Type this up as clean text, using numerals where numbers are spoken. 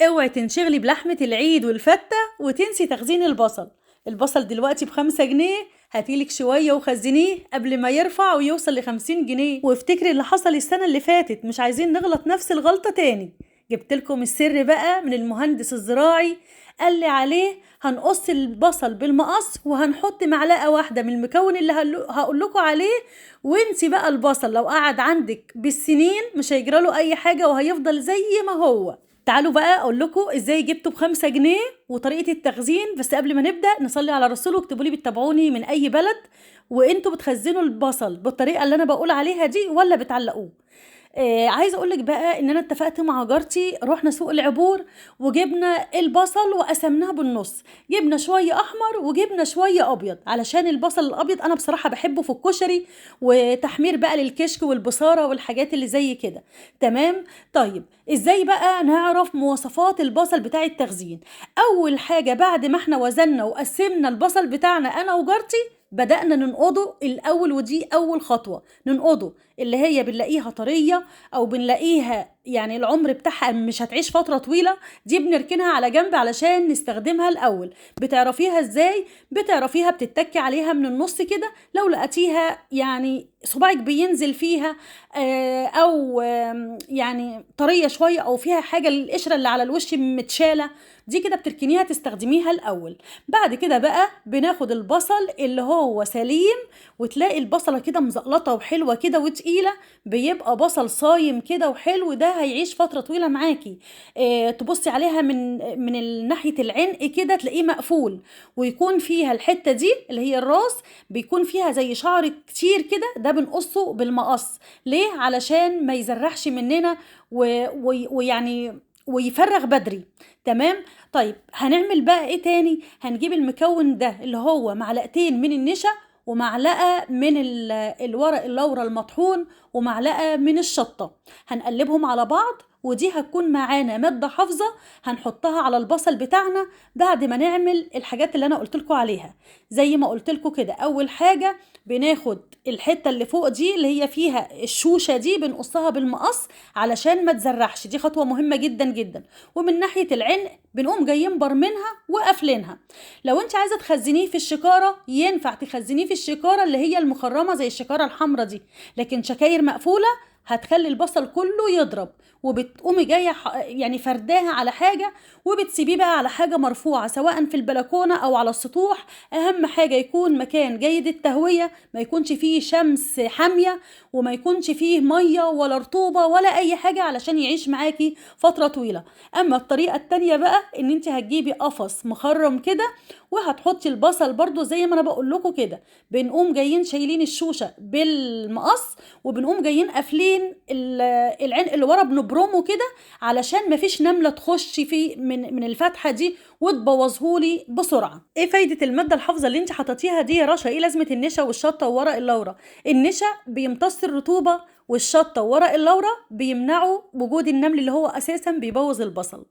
اوعي تنشغلي بلحمة العيد والفتة وتنسي تخزين البصل. البصل دلوقتي ب5 جنيه، هاتيلك شوية وخزنيه قبل ما يرفع ويوصل ل50 جنيه. وافتكري اللي حصل السنة اللي فاتت، مش عايزين نغلط نفس الغلطة تاني. جبتلكم السر بقى من المهندس الزراعي، قال لي عليه. هنقص البصل بالمقص وهنحط معلقة واحدة من المكون اللي هقول لكم عليه، وانسي بقى البصل لو قعد عندك بالسنين مش هيجراله اي حاجة وهيفضل زي ما هو. تعالوا بقى اقول لكم ازاي جبته ب5 جنيه وطريقة التخزين. بس قبل ما نبدأ نصلي على الرسول، واكتبوا لي بتتابعوني من اي بلد، وانتوا بتخزنوا البصل بالطريقة اللي انا بقول عليها دي ولا بتعلقوه. عايزه اقول لك بقى ان انا اتفقت مع جارتي، رحنا سوق العبور وجبنا البصل وقسمناه بالنص، جبنا شوية احمر وجبنا شوية ابيض، علشان البصل الابيض انا بصراحة بحبه في الكشري وتحمير بقى للكشك والبصاره والحاجات اللي زي كده. تمام. طيب ازاي بقى نعرف مواصفات البصل بتاع التخزين؟ اول حاجة بعد ما احنا وزننا وقسمنا البصل بتاعنا انا وجارتي، بدأنا ننقضه الأول، ودي أول خطوة ننقضه، اللي هي بنلاقيها طرية أو بنلاقيها يعني العمر بتاعها مش هتعيش فترة طويلة، دي بنركنها على جنب علشان نستخدمها الأول. بتعرفيها إزاي؟ بتعرفيها بتتكي عليها من النص كده، لو لقيتيها يعني صباعك بينزل فيها أو يعني طرية شوية أو فيها حاجة القشرة اللي على الوش متشالة، دي كده بتركنيها تستخدميها الأول. بعد كده بقى بناخد البصل اللي هو سليم، وتلاقي البصلة كده مزقلطة وحلوة كده وتقيلة، بيبقى بصل صايم كده وحلو، ده هيعيش فترة طويلة معاكي. تبصي عليها من ناحية العنق كده تلاقيه مقفول، ويكون فيها الحتة دي اللي هي الراس بيكون فيها زي شعر كتير كده، ده بنقصه بالمقص. ليه؟ علشان ما يزرحش مننا ويعني ويفرغ بدري. تمام. طيب هنعمل بقى ايه تاني؟ هنجيب المكون ده اللي هو معلقتين من النشا ومعلقة من الورق اللورة المطحون ومعلقة من الشطة، هنقلبهم على بعض، ودي هتكون معانا مادة حافظة هنحطها على البصل بتاعنا بعد ما نعمل الحاجات اللي انا قلت لكم عليها. زي ما قلت لكم كده، اول حاجة بناخد الحتة اللي فوق دي اللي هي فيها الشوشة دي بنقصها بالمقص علشان ما تزرحش، دي خطوة مهمة جدا جدا. ومن ناحية العنق بنقوم جايين برمينها وقافلينها. لو انت عايزة تخزنيه في الشكارة ينفع تخزنيه في الشكارة اللي هي المخرمة زي الشكارة الحمراء دي، لكن شكاير مقفولة هتخلي البصل كله يضرب. وبتقومي جاية يعني فرداها على حاجة وبتسيبيه بقى على حاجة مرفوعة سواء في البلكونه او على السطوح. اهم حاجة يكون مكان جيد التهويه، ما يكونش فيه شمس حامية وما يكونش فيه مية ولا رطوبة ولا اي حاجة علشان يعيش معاكي فترة طويلة. اما الطريقة التانية بقى ان انت هتجيبي قفص مخرم كده وهتحطي البصل برضو زي ما انا بقول لكم كده، بنقوم جايين شايلين الشوشه بالمقص وبنقوم جايين قافلين العنق اللي ورا بنبرمه كده علشان مفيش نملة تخش في من الفتحة دي وتبوظهولي بسرعة. ايه فايده المادة الحافظة اللي انت حطيتيها دي يا رشا؟ ايه لازمه النشا والشطه وورق اللورا؟ النشا بيمتص الرطوبة، والشطه وورق اللورا بيمنعوا وجود النمل اللي هو اساسا بيبوظ البصل.